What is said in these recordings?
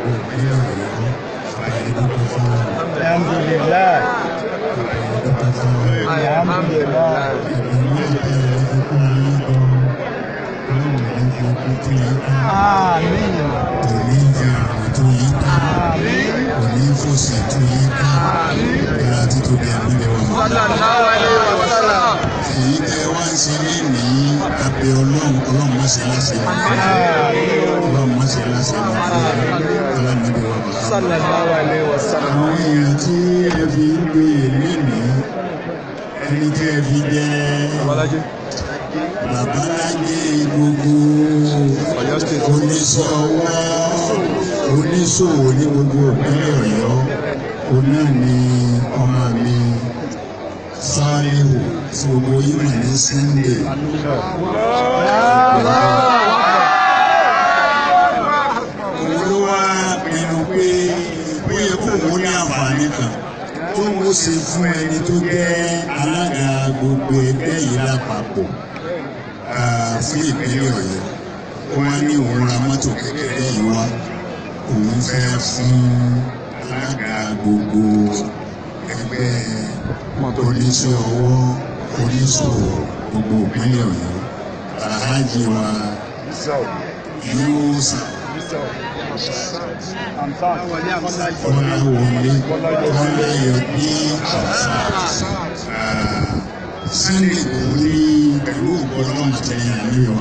gbogbo ìpínlẹ̀ Ọ̀yọ́, àbáyédúpẹ́ fọlọ́run. Alhamdulillah. Àbáyédúpẹ́ fọlọ́run. Alhamdulillah. Ìdùnnú ìbẹ̀rẹ̀ ìfikún ayé gan. Ọlọ́run ní fi okun tí yín ká. Àmín. Kò ní fi àrùn tó yín ká. Kò ní fòsì tó yín ká. Ìlà títóbi àmì wa. Èyí tẹ́ wá ń ṣe lénìí, abẹ Ọlọ́run, Ọlọ́run má ṣe láṣẹ mọ́ fún yín. Ọlọ́run má ṣe láṣẹ mọ́ fún yín. Ọlọ́run níbi wa bàbá. Sallallahu alayhi wa sallam. Àwọn èèyàn tí ẹ fi ń gboyè lénìí, ẹni tí ẹ fi jẹ́ babalájé gbogbo oníṣẹ́ ọwọ́ oníṣòwò ní gbogbo ìpínlẹ̀ Ọ̀yọ́, òun náà ni ọmọ mi Sálíhù tí gbogbo yín mọ̀ ní Sunday. Òun ló wá pinnu pé ó yẹ kó òun ní àǹfààní kan tó ń ṣe fún ẹni tó jẹ́ alága gbogbo ẹgbẹ́ yìí lápapọ̀ fún ìpínlẹ̀ Ọ̀yọ́. Ó wá ní òun ra mọ́tò kékeré yìí wá, òun fẹ́ fún alága gbogbo ẹgbẹ́ oníṣẹ́ ọwọ́ oníṣòwò gbogbo ìpínlẹ̀ Ọ̀yọ́, Alhaji wa Yunusa Kọ́láwọlé Kọ́láyọdé Sunday Igboho ní pẹ̀lú ògbó Ọlọ́run àtẹ̀yìn àmì wa.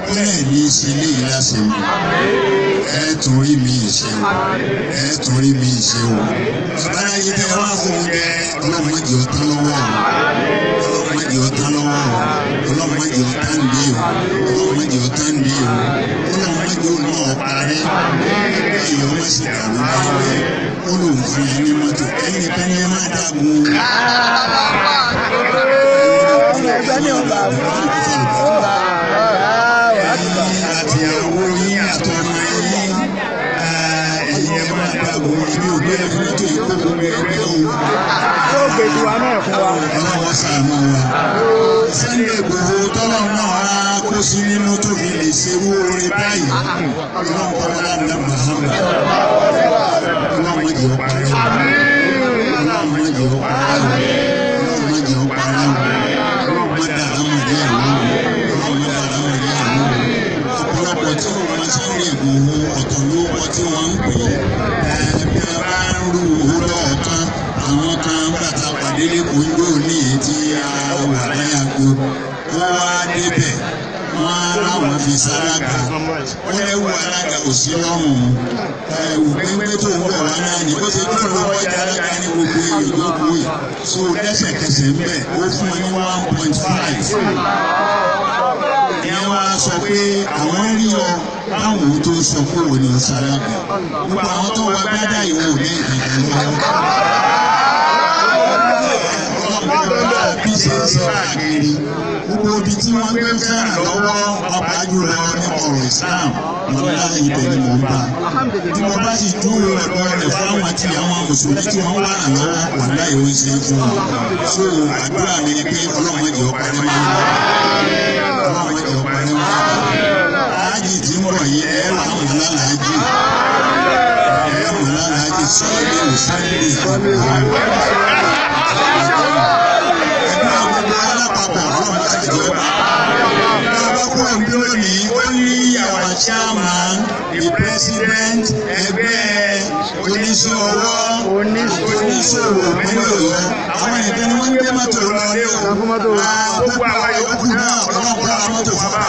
Ó lè ní í ṣe léyìí láṣẹ mi. Ẹ tún rí mi ṣe o. Ẹ tún rí mi ṣe o. Bàbá yìí tẹ́ wá fún un jẹ́ Ọlọ́run má jẹ́ ó tán lọ́wọ́ o. Ọlọ́run má jẹ́ ó tán lọ́wọ́ o. Ọlọ́run má jẹ́ ó tán dé o. Ọlọ́run má jẹ́ ó tán dé o. Ọlọ́run má jẹ́ ó náà parẹ́. Ẹgbẹ́ ìyọ́ má sì dàrú láìpẹ́. Ó lòun fún yín ní mọ́tò. Ẹ̀yin nìkan ni ẹ máa dàgùn. Ẹgbẹ́ ní ọba. Àti àwọn yín àtọmọ yín, ẹ̀yin ẹ máa dàgùn. Èmi ò gbé ẹfún mọ́tò yìí kó gbogbo ẹgbẹ́ o. Yóò gbé tiwa náà fún wa. Ọlọ́wọ́ ṣàánú wa. Sunday Igboho tọ́lọ́run náà á kó sí nínú tó fi lè ṣerú orin báyìí. Ọlọ́run kọ́ wọlé àná Muhammad. Ọlọ́run má jẹ́ ó parẹ́ o. Ọlọ́run má jẹ́ ó parẹ́ o. Ọlọ́run má jẹ́ ó parẹ́ o. Ọlọ́run má dàrá mọ̀rí ẹ̀rọ o. Ọlọ́run má dàrá mọ̀rí ẹ̀rọ o. Ọ̀pọ̀lọpọ̀ tí ò mọ Sunday Igboho ọ̀tọ̀ ló kọ tí wọ́n ń pè é. Bí a bá ń rú owó lọ́ọ̀kan, àwọn kan gbàtà pàdé lẹ́kọ̀ọ́ ń gbò ní èyí tí a wà láyàgò. Wọ́n wá débẹ̀, wọ́n á láwọn fi sálága. Wọ́n lẹ́wù alága kò sí lọ́rùn. Ẹ̀wù péńpé tó ń bọ̀ wá náà ní bó ṣe dúró ló wọ́jà alága ní gbogbo ìjókòó yìí. So lẹ́sẹ̀kẹsẹ̀ ń bẹ̀, ó fún wọn ní 1.5. Ìyẹn wá sọ pé àwọn rí ọ báwọn tó sọ pé òun ni ọ̀sálága. Gbogbo àwọn tó wá gbádà ìwọ ò ní ìkàkà lọ́wọ́. Bí ṣe ń ṣe káàkiri gbogbo ibi tí wọ́n gbé fẹ́ràn lọ́wọ́, pàápàá jùlọ nípa ọ̀rọ̀ Islam, wàlá ibẹ̀ ni mò ń bá. Tí mo bá sì dúró ọ̀dọ́ rẹ̀ fáwọn tí àwọn mùsùlùmí tí wọ́n wà lọ́wọ́, wàlá ìwé ṣe é fún wọn. So àdúrà mi ni pé Ọlọ́run má jẹ́ ó parẹ́ mọ́ wọn. Ọlọ́run má jẹ́ ó parẹ́ mọ́ wọn. Ájì tí ń bọ̀ yìí, ẹ wà mọ́ lálàájì. Ẹ mọ́ lálàájì sọ́ọ́lì òsánlé chairman, the president, ẹgbẹ́ oníṣẹ́ ọwọ́, oníṣòwò ìpínlẹ̀ Ọ̀yọ́. Àwọn ẹ̀gbẹ́ ni wọ́n ń gbé mọ́tò lọ lé o. Gbogbo àwọn yòókù náà ọlọ́pàá mọ́tò fún wa.